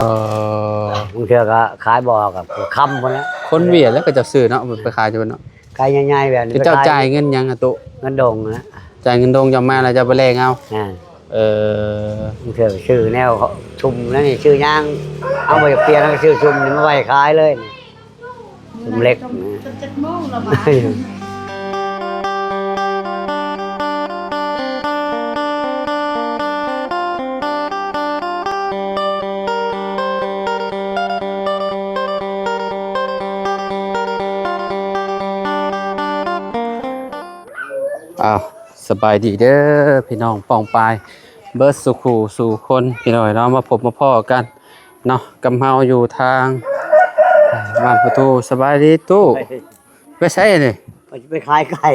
ເອີ ບາງເທື່ອກໍຂາຍບໍ່ອອກກໍຄ່ຳພຸ້ນແຫຼະ. ຄົນຫວຽດແລ້ວ ເຂົາເຈົ້າຊື້ເນາະ ໄປຂາຍຢູ່ພຸ້ນເນາະ. ຂາຍໃຫຍ່ໆແບບນີ້ ເຂົາເຈົ້າຈ່າຍເງິນຫຍັງອະຕຸ? ເງິນດົງນະ. ຈ່າຍເງິນດົງເຈົ້າມາແລ້ວ ເຈົ້າໄປແລກເອົາ. ແມ່ນ. ເອີ ບາງເທື່ອກໍຊື້ແນວຊຸ່ມນັ້ນນີ້ ຊື້ຫຍັງ ເຮົາບໍ່ຢາກປ່ຽນ ເຮົາກໍຊື້ຊຸ່ມນີ້ມາໄວ້ຂາຍເລີຍ. ຊຸ່ມເຫຼັກນະ. ເຈັດໂມງແລ້ວມາ. ອ້າວ ສະບາຍດີເດີພີ່ນ້ອງປ້ອງປາຍເບິດສູ່ຄູ່ສູ່ຄົນ ພີ່ນ້ອງເນາະ ມາພົບມາພໍ້ກັນເນາະ ກັບເຮົາຢູ່ທາງບ້ານປະຕູ. ສະບາຍດີຕູ້. ໄປໃສນີ້? ໄປຂາຍໄກ່.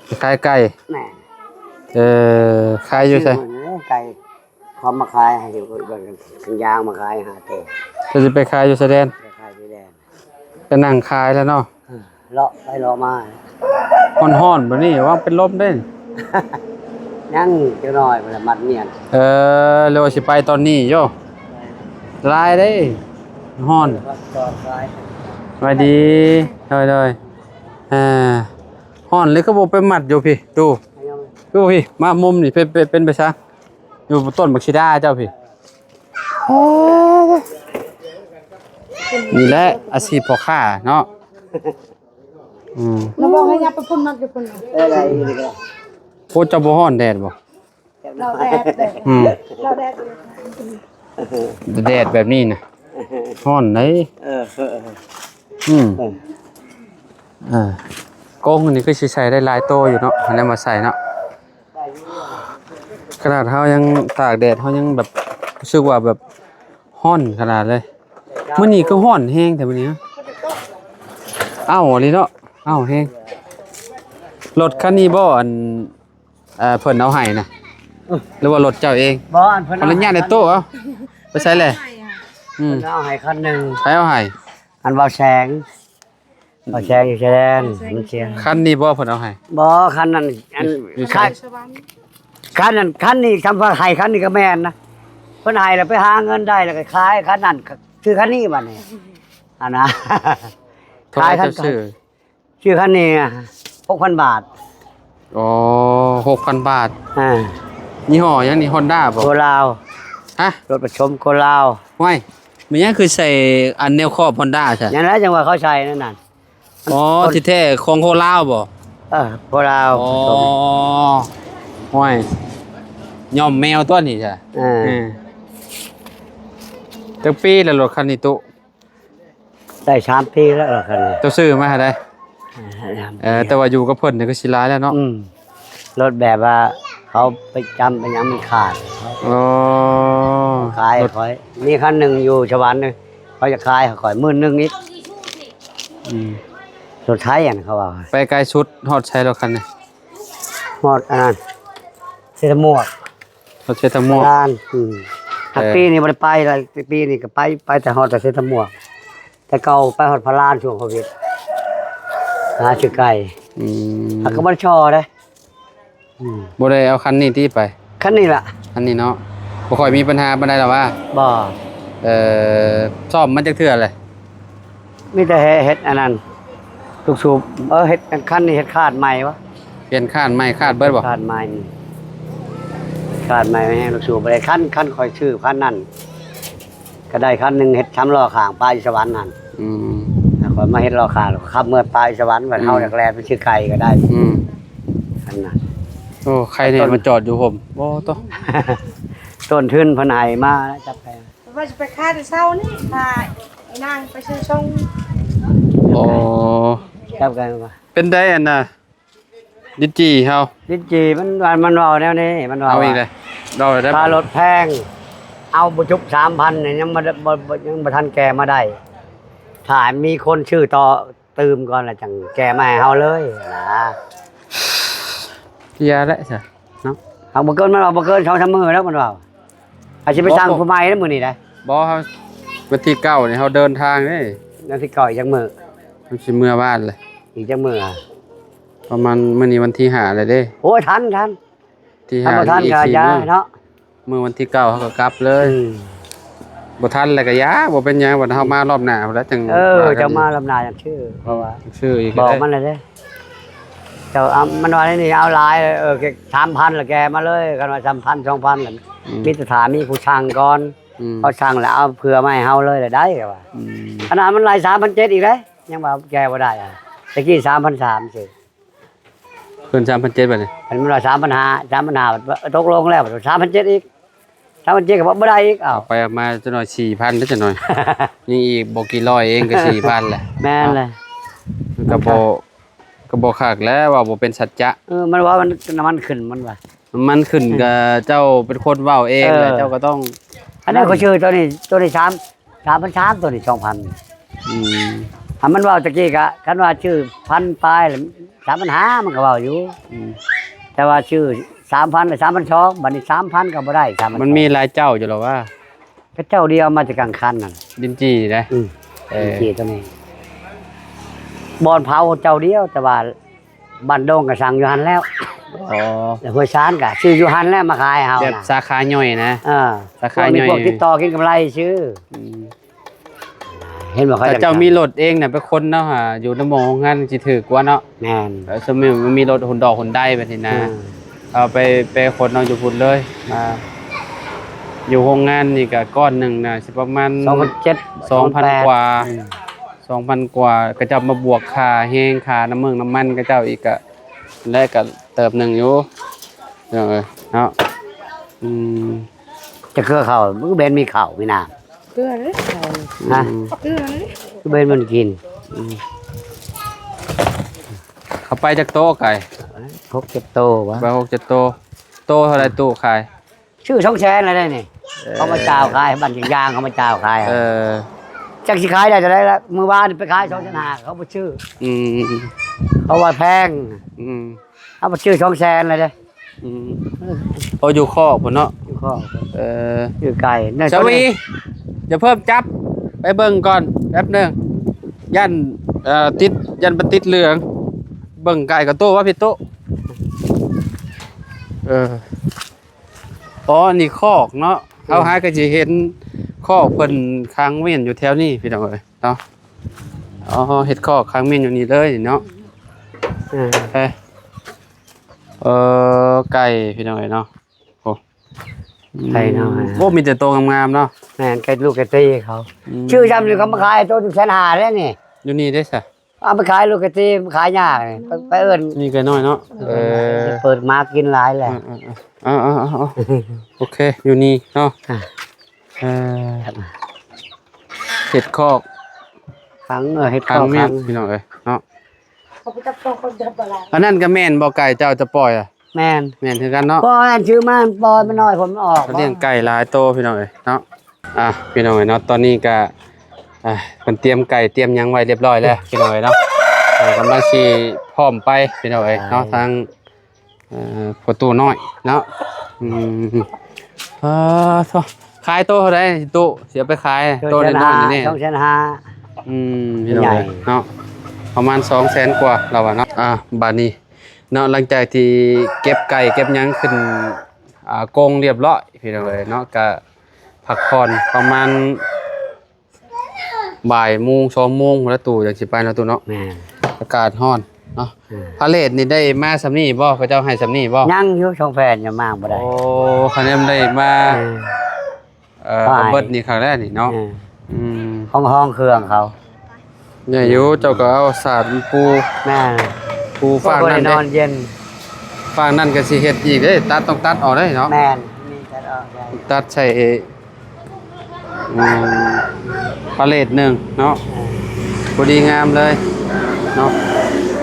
ໄປຂາຍໄກ່. ແມ່ນ. ເອີ ຂາຍຢູ່ໃສ? ຊື້ໄກ່ ເຂົາມາຂາຍໃຫ້ ເຂົາຢາງມາຂາຍຫາແຕ່. ເຈົ້າຊິໄປຂາຍຢູ່ຊາຍແດນ? ໄປຂາຍຊາຍແດນ. ກໍນັ່ງຂາຍແລ້ວເນາະ. ເອີ ເລາະໄປເລາະມາ. ຮ້ອນໆແບບນີ້ລະວັງເປັນລົມເດ້. ຍັງຈັກໜ້ອຍພຸ້ນລະມັດມ້ຽນ. ເອີ ຫຼືວ່າຊິໄປຕອນນີ້ໂຢ? ຫຼາຍເດ້ ຮ້ອນ. ສະບາຍດີ. ໂດຍໆ. ເອີ ຮ້ອນເລີຍ ຄືບໍ່ໄປມັດຢູ່ພີ້ຕູ້? ຢູ່ພີ້ ມາມຸມນີ້ ເປັນ ເປັນ ເປັນໄປຊະ. ຢູ່ຕົ້ນບັກຊີດາເຈົ້າພີ້. ນີ້ແຫຼະອາຊີບພໍ່ຄ້າເນາະ. ອືມ ລະບອກໃຫ້ຍັບໄປພຸ້ນ ມັດຢູ່ພຸ້ນ. ເອີ ໄດ້ຢູ່ນີ້ກໍໄດ້. ໂອ້ ເຈົ້າບໍ່ຮ້ອນແດດບໍ່? ລາວແດດ ແດດ. ອືມ ລາວແດດ. ແດດແບບນີ້ນະ ຮ້ອນເດ້. ເອີ ອືມ ເອີ ເອີ ກົງອັນນີ້ຄືຊິໃສ່ໄດ້ຫຼາຍໂຕຢູ່ເນາະ ອັນນັ້ນມາໃສ່ເນາະ. ຂະໜາດເຮົາຍັງຕາກແດດ ເຮົາຍັງແບບ ຮູ້ສຶກວ່າແບບຮ້ອນຂະໜາດເລີຍ. ມື້ນີ້ຄືຮ້ອນແຮງແທ້ມື້ນີ້. ເອົ້າ ອີ່ຫຼີເນາະ ເອົ້າແຮງ. ລົດຄັນນີ້ບໍ່ ອັນ ເອີ ເພິ່ນເອົາໃຫ້ນະ ເອີ ຫຼືວ່າລົດເຈົ້າເອງ? ບໍ່ ອັນເພິ່ນ ຂໍອະນຸຍາດໃນຕູ້. ເອົາ ໄປໃສແຫຼະ? ອືມ ເພິ່ນເອົາໃຫ້ຄັນໜຶ່ງ. ໃຜເອົາໃຫ້? ອັນບ່າວແສງ. ອືມ ບ່າວແສງຢູ່ຊາຍແດນ ມັນເສຍ. ຄັນນີ້ບໍ່ເພິ່ນເອົາໃຫ້? ບໍ່ ຄັນນັ້ນ ອັນ ຢູ່ ຢູ່ໃສ? ຄັນ ຄັນນັ້ນ ຄັນນີ້ ຄຳວ່າໃຫ້ຄັນນີ້ກໍແມ່ນນະ. ເພິ່ນໃຫ້ແລ້ວໄປຫາເງິນໄດ້ ແລ້ວກໍຂາຍຄັນນັ້ນ ຊື້ຄັນນີ້ບັດນີ້ ອັນນະ. ຂາຍຄັນ ຊື້ ຊື້ຄັນນີ້ຫົກພັນບາດ. ອໍ ຫົກພັນບາດ. ອ່າ ຍີ່ຫໍ້ຫຍັງນີ້? ຮອນດ້າບໍ່? ໂກລາວ. ຮະ? ລົດປະສົມໂກລາວ. ຫ້ວຍ ແມ່ນຫຍັງຄືໃສ່ອັນແນວຄອບຮອນດ້າຊະ? ນັ້ນແຫຼະ ຈັ່ງວ່າເຂົາໃສ່ນັ້ນນະ. ອໍ ທີ່ແທ້ຂອງໂຄລາວບໍ່? ເອີ ໂຄລາວ. ອໍ ຫ້ວຍ ຍ້ອມແມວຕົວນີ້ຊະ. ເອີ ເອີ ຈັກປີແລ້ວລົດຄັນນີ້ຕຸ? ໄດ້ສາມປີແລ້ວລະຄັນນີ້. ເຈົ້າຊື້ມາໃຫ້ໃດ? ເອີ ເອີ ແຕ່ວ່າຢູ່ກັບເພິ່ນນີ້ກໍຊິຫຼາຍແລ້ວເນາະ. ອືມ ລົດແບບວ່າເຂົາໄປຈຳໄປຫຍັງມັນຂາດ. ອໍ ຂາຍໃຫ້ຂ້ອຍ. ມີຄັນໜຶ່ງຢູ່ສະຫວັນ ເຂົາຢາກຂາຍໃຫ້ຂ້ອຍໝື່ນໜຶ່ງອີກ. ອືມ ລົດໄຖອັນເຂົາວ່າ. ໄປໄກສຸດຮອດໃສແລ້ວຄັນນີ້? ຮອດອັນນັ້ນ ເຊຕະໝວກ. ຮອດເຊຕະໝວກ. ອືມ ຫາກ ເອີ ປີນີ້ບໍ່ໄດ້ໄປລະ ປີນີ້ກໍໄປ ໄປແຕ່ຮອດແຕ່ເຊຕະໝວກ. ແຕ່ເກົ່າໄປຮອດພະລານຊ່ວງໂຄວິດ ຫາຊື້ໄກ່. ອືມ ຫາກກໍບໍ່ໄດ້ສໍ້ເດ້. ອືມ ບໍ່ໄດ້ເອົາຄັນນີ້ຕິໄປ? ຄັນນີ້ລະ. ຄັນນີ້ເນາະ ບໍ່ຄ່ອຍມີບັນຫາປານໃດລະວ່າ? ບໍ່. ເອີ ຊ້ອມມາຈັກເທື່ອແລ້ວ? ມີແຕ່ເຮັດອັນນັ້ນ ລູກສູບ. ເອີ ເຮັດຄັນນີ້ ເຮັດຄາດໃໝ່ວະ? ປ່ຽນຄາດໃໝ່. ຄາດເບິດບໍ່? ຄາດໃໝ່ ຄາດໃໝ່ແຮງ. ລູກສູບບໍ່ໄດ້. ຄັນ ຄັນຂ້ອຍຊື້ຄັນນັ້ນ ກໍໄດ້ຄັນໜຶ່ງ ເຮັດສາມລໍ້ຂ້າງ ປາຢູ່ສະຫວັນຫັ້ນ. ອືມ ຂ້ອຍມາເຮັດລໍ້ຂ້າງ ແລ້ວກໍຂັບເມືອປາຢູ່ສະຫວັນ. ບັດເຮົາ ອືມ ຢາກແລ່ນໄປຊື້ໄກ່ກໍໄດ້. ອືມ ອັນນັ້ນ. ໂອ້ ໄຂ່ແນ່ ມາຈອດຢູ່ຮົ່ມ. ໂອ້ ໂຕ ຕົ້ນທຶນເພິ່ນໃຫ້ມາ ຈັບໄກ່ ວ່າຊິໄປຂາຍແຕ່ເຊົ້ານີ້ ພາອີນາງໄປຊື້ສົ່ງ. ອໍ ຈັບໄກ່ວ່າ ເປັນໃດອັນນ່າ ລິນຈີ່ເຮົາ? ລິນຈີ່ມັນວ່າ ມັນເວົ້າແນວນີ້ ມັນເວົ້າ ເອົາອີກແລ້ວ ເວົ້າແລ້ວ ຄ່າລົດແພງ ເອົາບໍ່ຈຸກສາມພັນນີ້ ຍັງບໍ່ ບໍ່ ຍັງບໍ່ທັນແກ່ມາໄດ້ ຖ້າມີຄົນຊື້ຕໍ່ຕື່ມກ່ອນ ແລ້ວຈັ່ງແກ່ມາໃຫ້ເຮົາເລີຍນະ. ຢ່າແຫຼະຊະເນາະ. ຫາກບໍ່ເກີນ ມັນວ່າບໍ່ເກີນສອງສາມມື້ແລ້ວ ມັນວ່າ. ອາດຊິໄປສັ່ງຜູ້ໃໝ່ແລ້ວມື້ນີ້ໄດ໋. ບໍ່ ເຮົາ ວັນທີເກົ້ານີ້ເຮົາເດີນທາງເດ້. ວັນທີເກົ້າອີກຈັກມື້? ມັນຊິເມືອບ້ານແຫຼະ. ອີກຈັກມື້? ປະມານ ມື້ນີ້ວັນທີຫ້າແລ້ວເດ້. ໂອ້ຍ ທັນ ທັນ. ທີຫ້າ ທັນບໍ່ທັນກໍຢ່າເນາະ. ມື້ວັນທີເກົ້າເຮົາກໍກັບເລີຍ. ອືມ ບໍ່ທັນແລ້ວກໍຢ່າ ບໍ່ເປັນຫຍັງ ບັດເຮົາມາລອບໜ້າພຸ້ນແຫຼະ ຈັ່ງ ເອີ ວ່າກັນ ເຈົ້າມາລອບໜ້າຈັ່ງຊື້ ເພາະວ່າ ອືມ ຊື້ອີກ ບອກມັນແລ້ວເດ້ ເຈົ້າ ອາ ມັນວ່ານີ້ເອົາຫຼາຍ ເອີ ສາມພັນ ລະແກ່ມາເລີຍ ຄັນວ່າສາມພັນ ສອງພັນ ອືມ ມີແຕ່ຖ້າມີຜູ້ສັ່ງກ່ອນ ອືມ ເຂົາສັ່ງແລ້ວເອົາເຜື່ອມາໃຫ້ເຮົາເລີຍລະໄດ້ ເຂົາວ່າ ອືມ ອັນນັ້ນມັນຫຼາຍ ສາມພັນເຈັດ ອີກເດ້ ຍັງວ່າແກ່ບໍ່ໄດ້ ອາ ຕະກີ້ ສາມພັນສາມ ຊື່ ຂຶ້ນ ສາມພັນເຈັດ ບັດນີ້ ມັນວ່າ ສາມພັນຫ້າ ສາມພັນຫ້າ ຕົກລົງແລ້ວ ສາມພັນເຈັດ ອີກ ສາມພັນເຈັດ ກໍບໍ່ໄດ້ອີກ ອ້າວ ເອົາໄປເອົາມາຈັກໜ້ອຍ ສີ່ພັນ ເດ້ ຈັກໜ້ອຍ ຍັງອີກບໍ່ກີ່ຮ້ອຍເອງ ກໍ ສີ່ພັນ ແຫຼະ ແມ່ນແຫຼະ ມັນກໍບໍ່ ກໍບໍ່ຄັກແຫຼະ ເວົ້າບໍ່ເປັນສັດຈະ ເອີ ມັນວ່າມັນ ນ້ຳມັນຂຶ້ນ ມັນວ່າ ນ້ຳມັນຂຶ້ນ ອືມ ກໍເຈົ້າເປັນຄົນເວົ້າເອງແຫຼະ ເອີ ເຈົ້າກໍຕ້ອງ ອັນນັ້ນ ນັ້ນ ຂ້ອຍຊື້ໂຕນີ້ ໂຕນີ້ສາມ ສາມພັນສາມ ໂຕນີ້ສອງພັນ ອືມ ຄັນມັນເວົ້າຕະກີ້ກະ ຄັນວ່າຊື້ພັນປາຍ ສາມພັນຫ້າ ມັນກໍເວົ້າຢູ່ ອືມ ແຕ່ວ່າຊື້ສາມພັນ ສາມພັນສອງ ບັດນີ້ສາມພັນກໍບໍ່ໄດ້ ສາມພັນ ມັນມີຫຼາຍເຈົ້າຢູ່ແລ້ວວ່າ ກໍເຈົ້າດຽວມາແຕ່ກາງຄັນນັ້ນ ດິນຈີ່ເດ້ ອືມ ເອີ ດິນຈີ່ໂຕນີ້ ບ່ອນເຜົາເຈົ້າດຽວ ແຕ່ວ່າ ບ້ານດົງກໍສັ່ງຢູ່ຫັ້ນແລ້ວ ອໍ ແລ້ວຫ້ວຍຊານກໍຊື້ຢູ່ຫັ້ນແລ້ວມາຂາຍໃຫ້ເຮົາ ແບບນະ ສາຂາຍ່ອຍນະ ເອີ ສາຂາຍ່ອຍ ພວກນີ້ ພວກຕິດຕໍ່ກິນກຳໄລຊື່ ອືມ ເຫັນບໍ່ ເຂົາເຈົ້າມີລົດເອງນະ ໄປຂົນເນາະ ຢູ່ນຳໂຮງງານຊິຖືກກວ່າເນາະ ແມ່ນ ເອີ ສົມມຸດມັນມີລົດຮຸນດອກຮຸນໄດແບບນີ້ນະ ເອີ ເອົາໄປ ໄປຂົນເອົາຢູ່ພຸ້ນເລີຍ ອ່າ ຢູ່ໂຮງງານນີ້ກໍກ້ອນໜຶ່ງນະ ຊິປະມານ ສອງພັນເຈັດ ສອງພັນ ສອງພັນແປດ ກວ່າ ອືມ ສອງພັນກວ່າ ເຂົາເຈົ້າມາບວກຄ່າແຮງ ຄ່ານ້ຳເມືອງນ້ຳມັນເຂົາເຈົ້າອີກ ກະ ແລະ ກະເຕີບໜຶ່ງຢູ່ ພີ່ນ້ອງເອີຍເນາະ ອືມ ຈະເຄືອເຂົ້າ ມັນກໍແມ່ນມີເຂົ້າມີນ້ຳ ເຄືອເດ້ເຂົ້າ ຮະ ອືມ ເຄືອເດ້ ກໍແມ່ນມັນກິນ ອືມ ເຂົາໄປຈັກໂຕໄກ່ ຫົກເຈັດໂຕວະ ໄປຫົກເຈັດໂຕ ໂຕເທົ່າໃດຕູ້ຂາຍ? ຊື້ສອງແສນແລ້ວເດ້ນີ້ ເອີ ເຂົາມາຈ່າຍຂາຍ ບ້ານຢາງໆ ເຂົາມາຈ່າຍຂາຍ ເອີ ຈັກຊິຂາຍໄດ້ເທົ່າໃດລະ ມື້ວານໄປຂາຍສອງແສນຫ້າ ເຂົາບໍ່ຊື້ ອືມ ເຂົາວ່າແພງ ອືມ ເຮົາໄປຊື້ສອງແສນແລ້ວເດ້ ອືມ ໂອ້ ຢູ່ຄອກພຸ້ນເນາະ ຢູ່ຄອກ ເອີ ຢູ່ໄກ ສາມີ ຢ່າເພີ່ມຈັບ ໄປເບິ່ງກ່ອນແປັບໜຶ່ງ ຢ້ານ ເອີ ຕິດ ຢ້ານໄປຕິດເຫຼືອງ ເບິ່ງໄກກວ່າຕູ້ວ່າ ພີ່ຕູ້ ເອີ ອໍ ອັນນີ້ຄອກເນາະ ອືມ ເຮົາຫາກໍຊິເຫັນຄອກເພິ່ນຂັງເມ່ນຢູ່ແຖວນີ້ ພີ່ນ້ອງເອີຍເນາະ ອໍ ເຮັດຄອກຂັງເມ່ນຢູ່ນີ້ເລີຍເນາະ ອືມ ເອີ ເອີ ໄກ່ ພີ່ນ້ອງເອີຍເນາະ ໂອ້ ໄກ່ເນາະ ອືມ ໂອ້ ມີແຕ່ໂຕງາມໆເນາະ ແມ່ນ ໄກ່ລູກໄກ່ຕີເຂົາ ອືມ ຊື້ຊ້ຳນີ້ເຂົາມາຂາຍໂຕໜຶ່ງແສນຫ້າແລ້ວນີ້ ຢູ່ນີ້ເດ້ຊະ ເອົາໄປຂາຍລູກກະຕີ ມັນຂາຍຍາກນີ້ ໄປ ໄປເອີ້ນ ນີ້ໄກ່ນ້ອຍເນາະ ເອີ ເອີ ເປີດໝາກກິນຫຼາຍແລ້ວ ເອີໆໆ ໂອເຄ ຢູ່ນີ້ເນາະ ອ່າ ເອີ ເຮັດຄອກຂັງ ເອີ ເຮັດຄອກຂັງ ຂັງ ພີ່ນ້ອງເອີຍເນາະ ອັນນັ້ນກໍແມ່ນບໍ່ ໄກ່ເຈົ້າຈະປ່ອຍອະ? ແມ່ນ ແມ່ນຄືກັນເນາະ ປ່ອຍ ອັນຊື້ມາ ມັນປ່ອຍ ມັນນ້ອຍ ຜົນມັນອອກ ເຂົາລ້ຽງໄກ່ຫຼາຍໂຕ ພີ່ນ້ອງເອີຍເນາະ ອ່ະ ພີ່ນ້ອງເອີຍເນາະ ຕອນນີ້ກະ ອ່າ ເພິ່ນຕຽມໄກ່ຕຽມຫຍັງໄວ້ລຽບຮ້ອຍແລ້ວ ພີ່ນ້ອງເອີຍເນາະ ເອີ ກຳລັງຊິພ້ອມໄປ ພີ່ນ້ອງເອີຍເນາະ ທາງ ເອີ ພໍ່ຕູ້ນ້ອຍເນາະ ອືມ ອ່າ ໂທ້ ຂາຍໂຕເທົ່າໃດຕູ້ ຊິເອົາໄປຂາຍໂຕນ້ອຍໆນີ້ ສອງແສນຫ້າ ອືມ ພີ່ນ້ອງເອີຍເນາະ ປະມານສອງແສນກວ່າ ລາວວ່າເນາະ ອ່າ ບາດນີ້ ເນາະ ຫຼັງຈາກທີ່ເກັບໄກ່ເກັບຫຍັງຂຶ້ນ ອ່າ ກົງລຽບຮ້ອຍ ພີ່ນ້ອງເອີຍເນາະ ກະພັກຜ່ອນປະມານບ່າຍໂມງ ສອງໂມງພຸ້ນລະຕູ້ ຈັ່ງຊິໄປເນາະຕູ້ເນາະ ແມ່ນ ອາກາດຮ້ອນເນາະ ອືມ ພາເລດນີ້ໄດ້ມາສ່ຳນີ້ບໍ່? ເຂົາເຈົ້າໃຫ້ສ່ຳນີ້ບໍ່? ຍັງຢູ່ ສອງແຜ່ນຍັງມາບໍ່ໄດ້ ໂອ້ ຄັນແມ່ນໄດ້ມາ ເອີ ເອີ ເອົາເບິດນີ້ຄັກແລ້ວນີ້ເນາະ ເອີ ອືມ ຫ້ອງ ຫ້ອງເຄື່ອງເຂົາ ໃຫຍ່ຢູ່ ເຈົ້າກໍເອົາສານປູ ແມ່ນ ປູຟາກນັ້ນເດ້ ໂອ້ຍ ບໍ່ໄດ້ນອນເຢັນ ຟາກນັ້ນກໍຊິເຮັດອີກເດ້ ຕັດ ຕ້ອງຕັດອອກເດ້ເນາະ ແມ່ນ ມີຕັດອອກໄດ້ ຕັດໃສ່ ອືມ ພາເລດໜຶ່ງເນາະ ເອີ ພໍດີງາມເລີຍເນາະ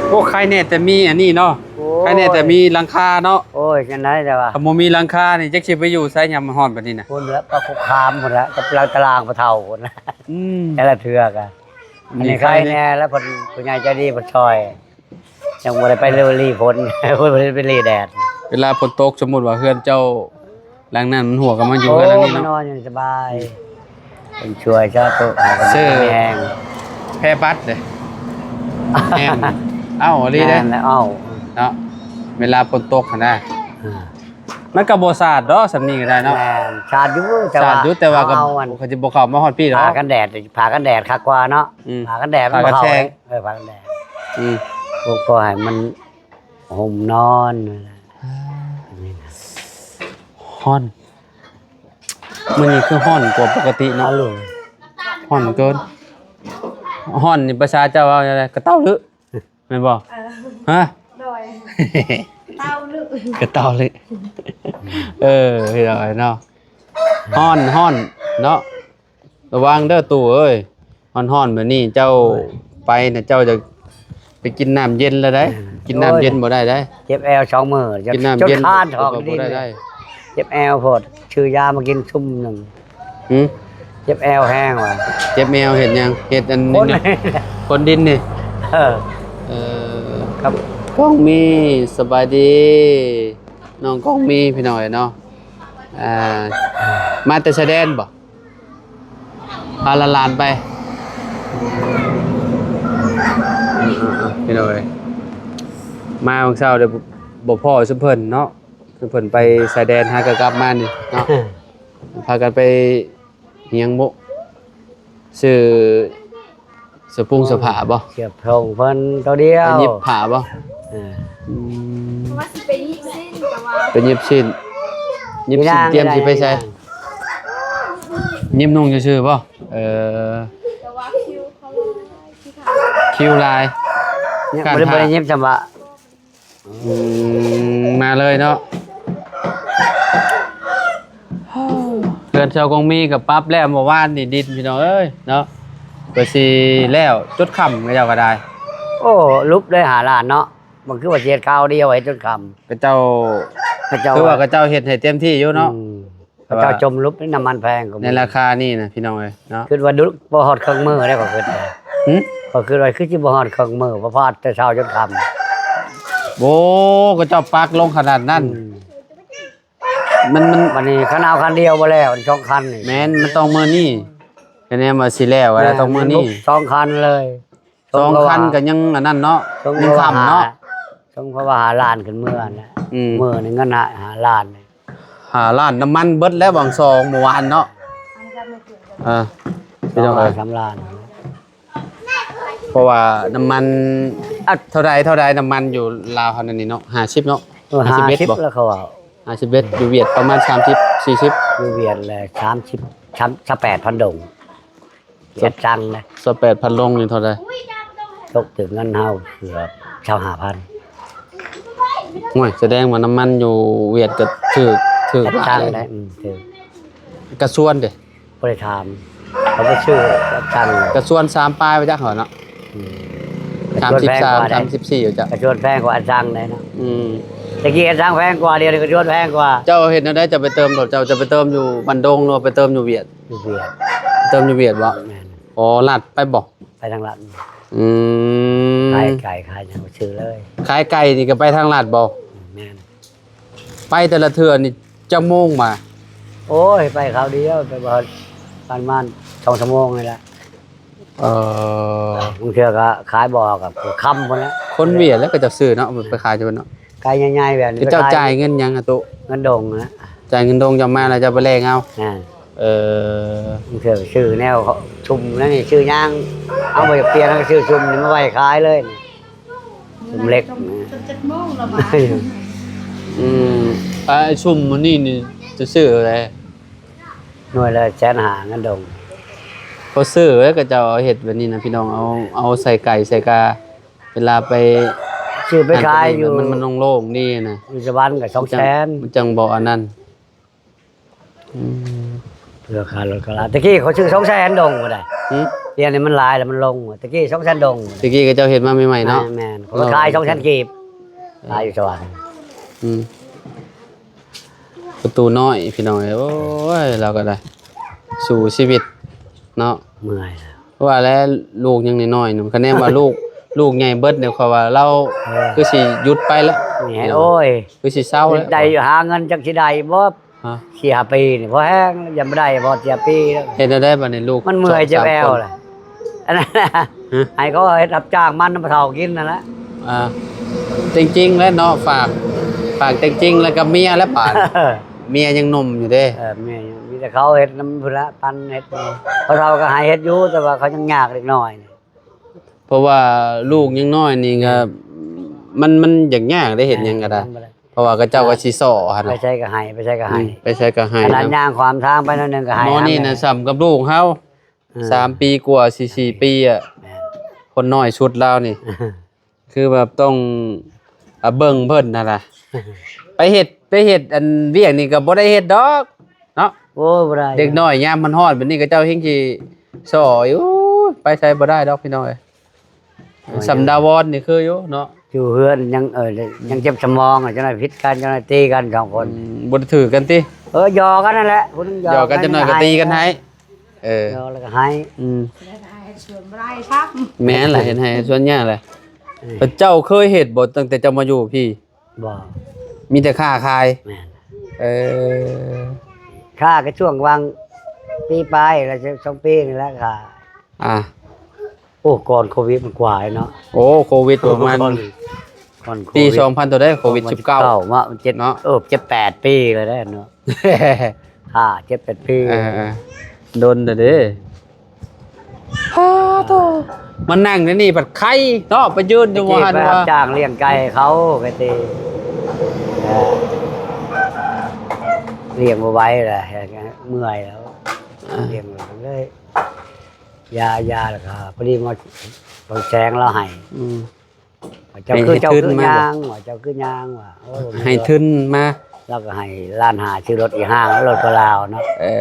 ໂອ້ ໃຄແນ່ແຕ່ມີອັນນີ້ເນາະ ໂອ້ຍ ໃຄແນ່ແຕ່ມີຫຼັງຄາເນາະ ໂອ້ຍ ຈັ່ງໃດແຕ່ວ່າ ຖ້າບໍ່ມີຫຼັງຄານີ້ ຈັກຊິໄປຢູ່ໃສຍາມມັນຮ້ອນປານນີ້ນະ ພຸ້ນແຫຼະ ປາກກະຄາມພຸ້ນແຫຼະ ກັບຕະລາງພໍ່ເຖົ້າພຸ້ນ ອືມ ແຕ່ລະເທື່ອກະ ອັນນີ້ ອັນນີ້ໃຄແນ່ ໃຄແນ່ ແລ້ວເພິ່ນ ຜູ້ໃຫຍ່ໃຈດີເພິ່ນຊ່ອຍ ຍັງບໍ່ໄດ້ໄປລີ້ຝົນ ບໍ່ໄດ້ໄປລີ້ແດດ ເວລາຝົນຕົກ ສົມມຸດວ່າເຮືອນເຈົ້າ ຫຼັງນັ້ນມັນຮົ່ວ ກໍມາຢູ່ເຮືອນຫຼັງນີ້ເນາະ ໂອ້ ມານອນຢ່າງສະບາຍ ເປັນຊ່ວຍເຈົ້າໂຕ ເຊິ່ງແຮງ ແພບັດເດ້ ແຮງ ເອົ້າ ອີ່ຫຼີເດ້ ແມ່ນແລ້ວ ເອົ້າ ເນາະ ເວລາຝົນຕົກຫັ້ນນະ ອ່າ ມັນກໍບໍ່ສາດດອກ ສ່ຳນີ້ກໍໄດ້ເນາະ. ແມ່ນ ສາດຢູ່ ແຕ່ວ່າ ສາດຢູ່ ແຕ່ວ່າກໍ ເອົາອັນ ກໍຊິບໍ່ເຂົ້າມາຮອດພີ້ດອກ. ຜ້າກັນແດດ ຜ້າກັນແດດຄັກກວ່າເນາະ. ອືມ ຜ້າກັນແດດມັນບໍ່ເຂົ້າ. ເອີ ຜ້າກັນແດດ. ອືມ ກໍ ກໍໃຫ້ມັນ ຫົ່ມນອນ. ຮ້ອນ. ມື້ນີ້ຄືຮ້ອນກວ່າປົກກະຕິເນາະ. ຮ້ອນເກີນ. ຮ້ອນນີ້ພາສາເຈົ້າເວົ້າແນວໃດ? ກະເຕົ້າລຶ ແມ່ນບໍ່? ເອີ ຮະ? ໂດຍ ເຕົ້າລຶ ກະເຕົ້າລຶ. ເອີ ພີ່ນ້ອງເອີຍເນາະ. ຮ້ອນ ຮ້ອນເນາະ. ລະວັງເດີຕູ້ເອີຍ ຮ້ອນໆແບບນີ້ເຈົ້າ ໂອ້ຍ ໄປນະ ເຈົ້າຈະໄປກິນນ້ຳເຢັນລະໄດ໋. ແມ່ນ ກິນນ້ຳເຢັນ ໂອ້ຍ ບໍ່ໄດ້ໄດ໋. ເຈັບແອວສອງມື້ ກິນນ້ຳເຢັນ ຈົນຄານຖອກ ບໍ່ໄດ້ໄດ໋. ເຈັບແອວໂພດ ຊື້ຢາມາກິນຊຸມໜຶ່ງ. ຫື? ເຈັບແອວແຮງວ່າ. ເຈັບແອວເຮັດຫຍັງ? ເຮັດອັນ ຄົນ ຄົນດິນນີ້. ເອີ ເອີ ຄັບ ກ້ອງມີ ສະບາຍດີ ນ້ອງກ້ອງມີ ພີ່ນ້ອງເອີຍເນາະ. ອ່າ ມາແຕ່ຊາຍແດນບໍ່? ພາຫຼານໆໄປ ພີ່ນ້ອງເອີຍ. ມາມື້ເຊົ້າເດີ ບໍ່ພໍ້ຊຸມເພິ່ນເນາະ ຊຸມເພິ່ນໄປຊາຍແດນ ຫາກໍກັບມານີ້ເນາະ. ພາກັນໄປຫຍັງບຸ ຊື້ ສະປຸງ ອໍ ສະຜ້າບໍ່? ເສື້ອໂຄງເພິ່ນໂຕດຽວ ໄປຫຍິບຜ້າບໍ່? ເອີ ອືມ ວ່າຊິໄປຫຍິບສິ້ນ ແຕ່ວ່າ ໄປຫຍິບສິ້ນ ຫຍິບສິ້ນ ຕຽມຊິໄປໃສ? ຫຍິບນຸ່ງຊື່ໆບໍ່? ເອີ ແຕ່ວ່າຄິວເຂົາ ຄິວຫຼາຍ ຍັງບໍ່ໄດ້ ບໍ່ໄດ້ຫຍິບຊ້ຳວ່າ. ອືມ ມາເລີຍເນາະ. ເຮືອນຊາວກອງມີກໍປັບແລ້ວ ເມື່ອວານນີ້ດິນ ພີ່ນ້ອງເອີຍເນາະ ກໍຊິແລ້ວຈົນຄ່ຳ ເຂົາເຈົ້າກໍໄດ້. ໂອ້ ຫຼຸບໄດ້ຫ້າລ້ານເນາະ ມັນຄືວ່າຊິເຮັດຄາວດຽວ ເຮັດຈົນຄ່ຳ. ເຂົາເຈົ້າ ເຂົາເຈົ້າ ຄືວ່າເຂົາເຈົ້າເຮັດໃຫ້ເຕັມທີ່ຢູ່ເນາະ. ອືມ ເຂົາເຈົ້າຈົມຫຼຸບ ນ້ຳມັນແພງກວ່າ ໃນລາຄານີ້ນະ ພີ່ນ້ອງເອີຍເນາະ. ຄິດວ່າດຸ ບໍ່ຮອດເຄິ່ງມື້ແລ້ວ ຂ້ອຍຄິດວ່າ. ຫື? ຂ້ອຍຄິດວ່າຄືຊິບໍ່ຮອດເຄິ່ງມື້ ເພາະວ່າແຕ່ເຊົ້າຈົນຄ່ຳ. ໂອ້ ເຂົາເຈົ້າປັກລົງຂະໜາດນັ້ນ. ອືມ ມັນ ມັນ ບັດນີ້ຄັນເອົາຄັນດຽວບໍ່ແລ້ວ ສອງຄັນນີ້. ແມ່ນ ມັນຕ້ອງມື້ນີ້ ຄະແນນວ່າຊິແລ້ວກໍຕ້ອງມື້ນີ້ ແມ່ນ ສອງຄັນເລີຍ. ສອງຄັນກໍຍັງອັນນັ້ນເນາະ ຍັງຄ່ຳເນາະ. ສົມມຸດວ່າຫ້າລ້ານຂຶ້ນເມືອນະ. ອືມ ມື້ໜຶ່ງເງິນຫ້າລ້ານ. ຫ້າລ້ານ ນ້ຳມັນເບິດແລ້ວຫວ່າງສອງເມື່ອວານເນາະ. ເອີ ສອງລ້ານ ສາມລ້ານ ເພາະວ່ານ້ຳມັນ ອັດ ເທົ່າໃດ ເທົ່າໃດ ນ້ຳມັນຢູ່ລາວເຮົານັ້ນນີ້ເນາະ? ຫ້າສິບເນາະ. ເອີ ຫ້າສິບເອັດ ຫ້າສິບ ບໍ່? ແລ້ວເຂົາເວົ້າ ຫ້າສິບເອັດ ຢູ່ຫວຽດປະມານສາມສິບ ສີ່ສິບ. ຢູ່ຫວຽດແຫຼະ ສາມສິບ ສາມ ຊາວແປດພັນດົງ. ຫວຽດຈັ່ງເດ້ ຊາວແປດພັນລົງນີ້ເທົ່າໃດ? ຕົກເຖິງເງິນເຮົາເກືອບຊາວຫ້າພັນ. ໂອ້ຍ ສະແດງວ່ານ້ຳມັນຢູ່ຫວຽດກໍຖືກ ຖືກຫຼາຍເດ້. ອືມ ຖືກ. ກະຊວນເດ້? ບໍ່ໄດ້ຖາມ ເຂົາໄປຊື້ກະຊວນ ກະຊວນສາມປາຍໄປຈັກເຂົາເນາະ. ອືມ ສາມສິບສາມ ກະຊວນແພງກວ່າເດ້ ສາມສິບສີ່ ເຈົ້າ ກະຊວນແພງກວ່າອັນຊັງເດ້ເນາະ. ອືມ ແຕ່ກີ້ອັນຊັງແພງກວ່າ ດຽວນີ້ກະຊວນແພງກວ່າ. ເຈົ້າເຮັດແນວໃດ ເຈົ້າໄປເຕີມລົດ ເຈົ້າ ເຈົ້າໄປເຕີມຢູ່ບ້ານດົງ ຫຼືວ່າໄປເຕີມຢູ່ຫວຽດ? ຢູ່ຫວຽດ. ເຕີມຢູ່ຫວຽດບໍ່? ແມ່ນ. ອໍ ລັດໄປບໍ່? ໄປທາງລັດ. ອືມ ຂາຍໄກ່ຂາຍຫຍັງໄປຊື້ເລີຍ. ຂາຍໄກ່ນີ້ກໍໄປທາງລັດບໍ່? ແມ່ນ. ໄປແຕ່ລະເທື່ອນີ້ຈັກໂມງມາ? ໂອ້ຍ ໄປຄາວດຽວ ໄປບໍ່ປະມານສອງຊົ່ວໂມງນີ້ແຫຼະ. ເອີ ບາງເທື່ອກໍຂາຍບໍ່ອອກກໍຄ່ຳພຸ້ນແຫຼະ. ຄົນຫວຽດແຫຼະ ເຂົາເຈົ້າຊື້ເນາະ ໄປຂາຍຢູ່ເນາະ. ໄກ່ໃຫຍ່ໆແບບນີ້ ເຈົ້າຈ່າຍເງິນຫຍັງອະຕຸ? ເງິນດົງນະ. ຈ່າຍເງິນດົງ ເຈົ້າມາແລ້ວເຈົ້າໄປແລກເອົາ. ອ່າ ເອີ ບາງເທື່ອໄປຊື້ແນວຊຸມນັ້ນນີ້ ຊື້ຫຍັງ ເຮົາບໍ່ຢາກປ່ຽນ ເຮົາກໍຊື້ຊຸມນີ້ມາໄວ້ຂາຍເລີຍ. ຊຸມເຫຼັກນະ. ຈັກໂມງລະມາ? ອືມ ໄອ້ຊຸມມື້ນີ້ນີ້ຈະຊື້ເທົ່າໃດ? ໜ່ວຍລະແສນຫ້າເງິນດົງ. ເຂົາຊື້ເດ້ ເຂົາເຈົ້າເຮັດແບບນີ້ນະ ພີ່ນ້ອງ ເອົາ ເອົາໃສ່ໄກ່ໃສ່ກາ ເວລາໄປ ຊື້ໄປຂາຍຢູ່ ມັນ ມັນໂລ່ງໆດີນະ ຢູ່ສະຫວັນກໍສອງແສນ ມັນຈັ່ງບໍ່ອັນນັ້ນ. ອືມ ເພື່ອຄ່າລົດຄ່າລາ. ແຕ່ກີ້ເຂົາຊື້ສອງແສນດົງບໍ່ໄດ້. ຫື? ດຽວນີ້ມັນຫຼາຍແລ້ວ ມັນລົງ. ແຕ່ກີ້ສອງແສນດົງ. ແຕ່ກີ້ເຂົາເຈົ້າເຮັດມາໃໝ່ໆເນາະ. ແມ່ນໆ ເຂົາຂາຍສອງແສນກີບ. ເອີ ຂາຍຢູ່ສະຫວັນ. ອືມ ປະຕູນ້ອຍ ພີ່ນ້ອງເອີຍ. ໂອ້ຍ ລາວກໍໄດ້ ສູ້ຊີວິດເນາະ. ເມື່ອຍແລ້ວ. ວ່າແລ້ວລູກຍັງນ້ອຍໆນຳ ຄະແນນວ່າລູກ ລູກໃຫຍ່ເບິດນີ້ ຂ້ອຍວ່າລາວ ເອີ ຄືຊິຢຸດໄປແລ້ວ. ນີ້ ໂອ້ຍ ຄືຊິເຊົາແລ້ວ. ໄດ້ຫາເງິນຈັກຊິໄດ້ບໍ່? ຮະ? ສີ່ຫ້າປີນີ້ພໍແຮງ ຍັງບໍ່ໄດ້ ພໍເສຍປີແລ້ວ. ເຮັດແນວໃດບັດນີ້ລູກ? ມັນເມື່ອຍ ສອງສາມຄົນ ເຈັບແອວແຫຼະ. ອັນນັ້ນ ຮະ? ໃຫ້ເຂົາເຮັດຮັບຈ້າງມັນນຳເຖົ້າກິນນັ້ນແຫຼະ. ອ່າ ຈິງໆແຫຼະເນາະ ຝາກ ປາກແຕງຈິງແລ້ວກໍເມຍແລ້ວບາດ ເມຍຍັງໜຸ່ມຢູ່ເດ້. ເອີ ເມຍຍັງ ມີແຕ່ເຂົາເຮັດນຳພຸ້ນລະ ປັນເຮັດ ເຂົາເຖົ້າກໍໃຫ້ເຮັດຢູ່ ແຕ່ວ່າເຂົາຍັງຍາກເດັກນ້ອຍນີ້. ເພາະວ່າລູກຍັງນ້ອຍນີ້ກໍ ແມ່ນ ມັນ ມັນຢາກຍາກເດ້ ເຮັດຫຍັງກໍໄດ້ ແມ່ນ ມັນບໍ່ໄດ້ ເພາະວ່າເຂົາເຈົ້າກໍຊິສໍ້ຫັ້ນ ໄປໃສກໍໃຫ້ ໄປໃສກໍໃຫ້ ອືມ ໄປໃສກໍໃຫ້ ຂະໜາດຍ່າງຂວາງທາງໄປໜ້ອຍໜຶ່ງກໍໃຫ້. ໝໍນີ້ນະ ແມ່ນ ສ່ຳກັບລູກເຮົາ ເອີ ສາມປີກວ່າ ສີ່ ສີ່ປີອະ ແມ່ນ ຄົນນ້ອຍສຸດລາວນີ້ ຄືແບບຕ້ອງ ອາ ເບິ່ງເພິ່ນຫັ້ນລະ ໄປເຮັດ ໄປເຮັດອັນວຽກນີ້ກໍບໍ່ໄດ້ເຮັດດອກເນາະ. ໂອ້ຍ ບໍ່ໄດ້ ເດັກນ້ອຍຍາມມັນຮ້ອນແບບນີ້ ເຂົາເຈົ້າແຮ່ງຊິສໍ້ຢູ່. ໂອ້ຍ ໄປໃສບໍ່ໄດ້ດອກພີ່ນ້ອງເອີຍ. ໂອ້ຍ ສ່ຳດາວອນນີ້ຄືຢູ່ເນາະ ຢູ່ເຮືອນຍັງ ເອີ ຍັງເຈັບສະໝອງ ຈັກໜ້ອຍຜິດກັນ ຈັກໜ້ອຍຕີກັນສອງຄົນ. ອືມ ບໍ່ໄດ້ຖືກກັນຕິ? ເອີ ຫຍອກກັນນັ້ນແຫຼະ ຜູ້ໜຶ່ງຫຍອກກັນ ຈັກໜ້ອຍກໍຕີກັນໃຫ້. ເອີ ແລ້ວກໍໃຫ້ ອືມ ແມ່ນລະ ເຮັດໄຮ່ສວນຫຍ້າແຫຼະ. ເອີ ເຈົ້າເຄີຍເຮັດບໍ່ ຕັ້ງແຕ່ເຈົ້າມາຢູ່ພີ້? ບໍ່ ມີແຕ່ຄ້າຂາຍ. ແມ່ນ ເອີ ຄ້າກໍຊ່ວງຫວ່າງປີປາຍລະ ສອງປີນີ້ແຫຼະ ຄ້າ ອ່າ ໂອ້ ກ່ອນໂຄວິດມັນກວ່າເນາະ. ໂອ້ ໂຄວິດປະມານ ກ່ອນ ກ່ອນໂຄວິດ ປີສອງພັນເທົ່າໃດ ໂຄວິດສິບເກົ້າ ເນາະ ເຈັດ ເນາະ ເອີ ເຈັດແປດປີແລ້ວເດ້ເນາະ. ຫ້າ ເຈັດ ແປດປີ ເອີ ເອີ ດົນແລ້ວເດ້. ໂອ້ໂຕ ມານັ່ງໃນນີ້ບັດໄຄເນາະ ໄປຢືນຢູ່ວ່າຫັ້ນວ່າ ໄປຮັບຈ້າງລ້ຽງໄກ່ເຂົາ ໄປຕີ ເອີ ລ້ຽງບໍ່ໄຫວແລ້ວ ເມື່ອຍແລ້ວ ອ່າ ລ້ຽງບໍ່ໄຫວເລີຍ. ຢາ ຢາແລ້ວກໍພໍດີມາບັງແສງລາວໃຫ້ ອືມ ວ່າເຈົ້າຄື ໃຫ້ ເຈົ້າຄື ໃຫ້ທຶນມາ ຍ່າງ ວ່າເຈົ້າຄືຍ່າງ ວ່າ ໂອ້ ໃຫ້ທຶນມາ ລາວກໍໃຫ້ລ້ານຫ້າ ຊື້ລົດອີ່ຫ້າງ ລົດກໍລາວເນາະ ເອີ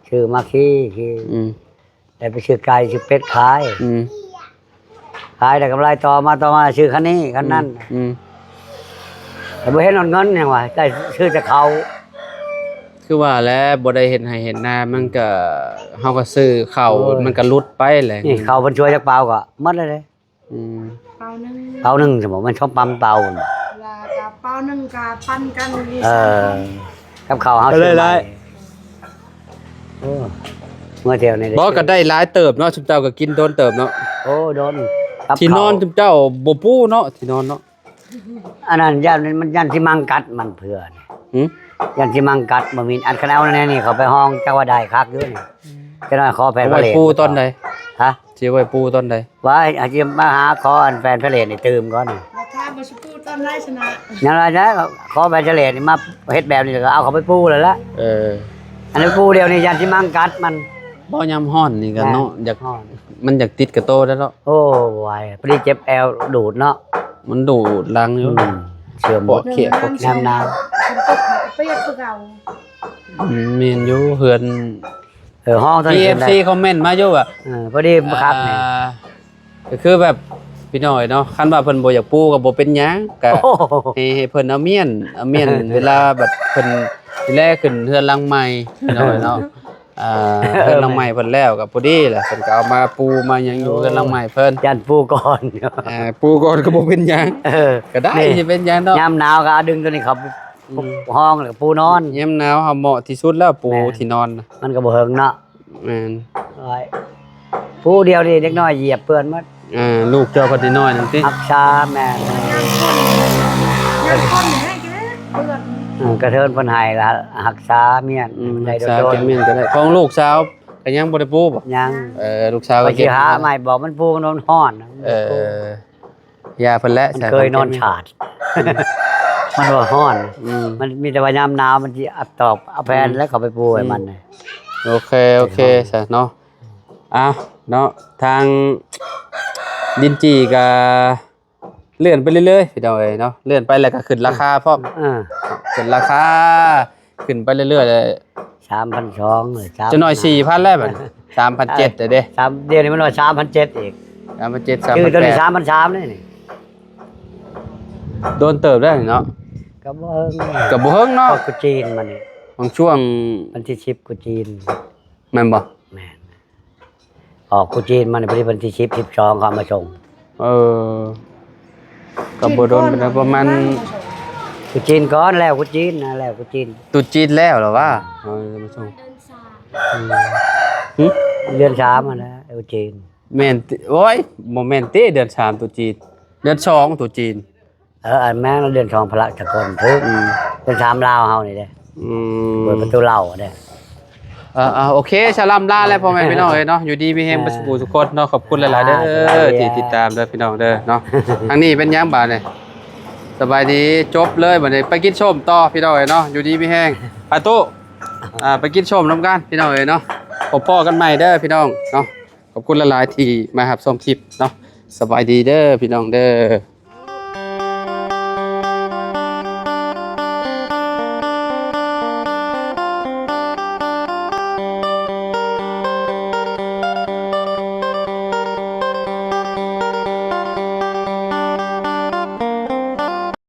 ຊື້ມາຂີ່ ຂີ່ ອືມ ແລ້ວໄປຊື້ໄກ່ຊື້ເປັດຂາຍ ອືມ ຂາຍໄດ້ກຳໄລຕໍ່ມາ ຕໍ່ມາຊື້ຄັນນີ້ຄັນນັ້ນ ອືມ ແຕ່ບໍ່ເຫັນຮອດເງິນຫຍັງວ່າ ໄດ້ຊື້ແຕ່ເຂົ້າ ຄືວ່າແຫຼະ ບໍ່ໄດ້ເຮັດໄຮ່ເຮັດນາ ມັນກໍ ເຮົາກໍຊື້ເຂົ້າ ໂອ້ຍ ມັນກໍຫຼຸດໄປແຫຼະ ນີ້ເຂົ້າເພິ່ນຊ່ວຍຈັກເປົາກໍໝົດແລ້ວເດ້. ອືມ ເປົາໜຶ່ງ ເປົາໜຶ່ງ ສະໝໍ ແມ່ນສອງປຳເປົາ ລະກະເປົາໜຶ່ງກະປັນກັນ ເອີ ກັບເຂົ້າເຮົາຊື້ໃໝ່ ໂອ້ ເມື່ອແຖວນີ້ ບໍ່ ກໍໄດ້ຫຼາຍເຕີບເນາະ ຊຸມເຈົ້າກໍກິນດົນເຕີບເນາະ. ໂອ້ ດົນ ທີ່ນອນຊຸມເຈົ້າບໍ່ປູເນາະ ທີ່ນອນເນາະ ອັນນັ້ນຢ້ານມັນ ຢ້ານຊິມັງກັດມັນເຜື່ອນີ້ ຫື ຢ້ານຊິມັງກັດ ບໍ່ມີອັນ ຄັນເອົາແນວນີ້ເຂົ້າໄປຫ້ອງ ຈັກວ່າໄດ້ຄັກຢູ່ນີ້ ອືມ ຈັກໜ້ອຍຂໍແຜ່ນພະເລດ ເອົາໄວ້ປູຕອນໃດ? ຮະ? ຊິໄວ້ປູຕອນໃດ? ວ່າອາດຊິມາຫາຂໍອັນແຟນພະເລດນີ້ຕື່ມກ່ອນ ລະຖາມວ່າຊິປູຕອນໃດຊະນະ ຍັງວ່າຈະຂໍແຟນພະເລດນີ້ມາເຮັດແບບນີ້ ແລ້ວກໍເອົາເຂົ້າໄປປູແລ້ວລະ ເອີ ອັນນີ້ປູດຽວນີ້ຢ້ານຊິມັງກັດມັນ ບໍ່ ຍາມຮ້ອນນີ້ກໍເນາະ ແມ່ນ ຢາກ ມັນຢາກຕິດກະໂຕໄດ້ເນາະ. ໂອ້ ບໍ່ໄຫວ ພໍດີເຈັບແອວດູດເນາະ ມັນດູດຫຼັງຢູ່ ອືມ ເຊື່ອມ ປວດຂຽບ ຍາມໜາວ ປຽກຄືເກົ່າ ອືມ ແມ່ນຢູ່ ເຮືອນ ເອີ ຫ້ອງ ມີເອັຟຊີຄອມເມັນມາຢູ່ວ່າ ເອີ ພໍດີມາຄັກນີ້ ອ່າ ກໍຄືແບບພີ່ນ້ອງເນາະ ຄັນວ່າເພິ່ນບໍ່ຢາກປູກໍບໍ່ເປັນຫຍັງ ກໍ ໂອ້ ໃຫ້ ໃຫ້ເພິ່ນເອົາມ້ຽນ ເອົາມ້ຽນ ເວລາບັດເພິ່ນ ທີແລກຂຶ້ນເຮືອນຫຼັງໃໝ່ພີ່ນ້ອງເນາະ ອ່າ ເອີ ເຮືອນຫຼັງໃໝ່ເພິ່ນແລ້ວກໍພໍດີແຫຼະ ເພິ່ນກໍເອົາມາປູມາຫຍັງຢູ່ ໂອ້ ເຮືອນຫຼັງໃໝ່ເພິ່ນ ຢ້ານປູກ່ອນ ອ່າ ປູກ່ອນກໍບໍ່ເປັນຫຍັງ ເອີ ກໍໄດ້ ນີ້ ຊິເປັນຫຍັງເນາະ ຍາມໜາວກໍເອົາດຶງຕົວນີ້ເຂົ້າ ອືມ ຫ້ອງ ແລ້ວກໍປູນອນ ຍາມໜາວເຮົາເໝາະທີ່ສຸດແລ້ວ ປູ ແມ່ນ ທີ່ນອນນະ ມັນກໍບໍ່ເຫິງເນາະ. ແມ່ນ ໂອ້ຍ ຜູ້ດຽວນີ້ເດັກນ້ອຍຢຽບເປື້ອນໝົດ ອ່າ ລູກເຈົ້າພັດນ້ອຍໆນັ້ນຕິ ຮັກສາແມ່ນ ເອີ ກະເທີນເພິ່ນໃຫ້ລະຮັກສາມ້ຽນ ອືມ ໄດ້ ຮັກສາ ໂດນໆ ແກ່ມ້ຽນກໍໄດ້ ຂອງລູກສາວກໍຍັງບໍ່ໄດ້ປູບໍ່? ຍັງ ເອີ ລູກສາວກໍເກັບ ຊິຫາໃໝ່ ບອກມັນປູມັນຮ້ອນ ເອີ ຢ່າເພິ່ນແຫຼະ ມັນເຄີຍນອນສາດ ມັນວ່າຮ້ອນ ອືມ ມັນມີແຕ່ວ່າຍາມໜາວມັນຊິອັດຕອບ ເອົາແຜ່ນ ອືມ ແລ້ວເຂົ້າໄປປູໃຫ້ມັນ ໂອເຄ ໂອເຄ ເອີ ຊະເນາະ ອ່ະ ເນາະ ທາງດິນຈີ່ກະເລື່ອນໄປເລື້ອຍໆ ພີ່ນ້ອງເອີຍເນາະ ເລື່ອນໄປແລ້ວກະຂຶ້ນລາຄາພ້ອມ ເອີ ຂຶ້ນລາຄາ ຂຶ້ນໄປເລື້ອຍໆ ສາມພັນສອງ ເອີ ຈັກໜ້ອຍສີ່ພັນແລ້ວບັດ ສາມພັນເຈັດແລ້ວເດ້ ສາມ ດຽວນີ້ມັນວ່າສາມພັນເຈັດອີກ ສາມພັນເຈັດ ສາມພັນແປດ ຄືໂຕນີ້ສາມພັນສາມນີ້ ໂດນເຕີບແລ້ວເນາະ ກໍບໍ່ເຫິງ ກໍບໍ່ເຫິງເນາະ ອອກກຸຈີນມານີ້ ຫວ່າງຊ່ວງວັນທີສິບກຸຈີນ ແມ່ນບໍ່? ແມ່ນ ອອກກຸຈີນມານີ້ ພໍດີວັນທີສິບ ສິບສອງເຂົາເອົາມາສົ່ງ ເອີ ກໍບໍ່ດົນປານໃດ ປະມານ ກຸຈີນກ່ອນ ແລ້ວກຸຈີນນະ ແລ້ວກຸຈີນ ຕຸດຈີນແລ້ວລະວ່າ ເອີ ມາສົ່ງ ເດືອນສາມ ຫື? ເດືອນສາມຫັ້ນນະ ກຸຈີນ ແມ່ນຕິ ໂອ້ຍ ບໍ່ແມ່ນຕິ ເດືອນສາມຕຸດຈີນ ເດືອນສອງຕຸດຈີນ ເອີ ອັນແມ່ນເດືອນສອງພະລັກສາກົນຖືກ ອືມ ເດືອນສາມລາວເຮົານີ້ເດ້ ອືມ ເປີດປະຕູເຫຼົ່າເດ້. ເອີໆ ໂອເຄ ສະລ່ຳລາແລ້ວພໍ່ແມ່ພີ່ນ້ອງເອີຍເນາະ ຢູ່ດີມີແຮງເບິດສູ່ຜູ້ສູ່ຄົນເນາະ ຂອບຄຸນຫຼາຍໆເດີ ອ່າ ທີ່ຕິດຕາມເດີພີ່ນ້ອງເດີເນາະ. ທາງນີ້ເປັນຫຍັງບາດນີ້? ສະບາຍດີ ຈົບເລີຍບາດນີ້ ໄປກິນສົ້ມຕໍ່ພີ່ນ້ອງເອີຍເນາະ ຢູ່ດີມີແຮງ ປາຕູ້ ອ່າ ໄປກິນສົ້ມນຳກັນພີ່ນ້ອງເອີຍເນາະ. ພົບພໍ້ກັນໃໝ່ເດີພີ່ນ້ອງເນາະ ຂອບຄຸນຫຼາຍໆທີ່ມາຮັບຊົມຄລິບເນາະ. ສະບາຍດີເດີພີ່ນ້ອງເດີ.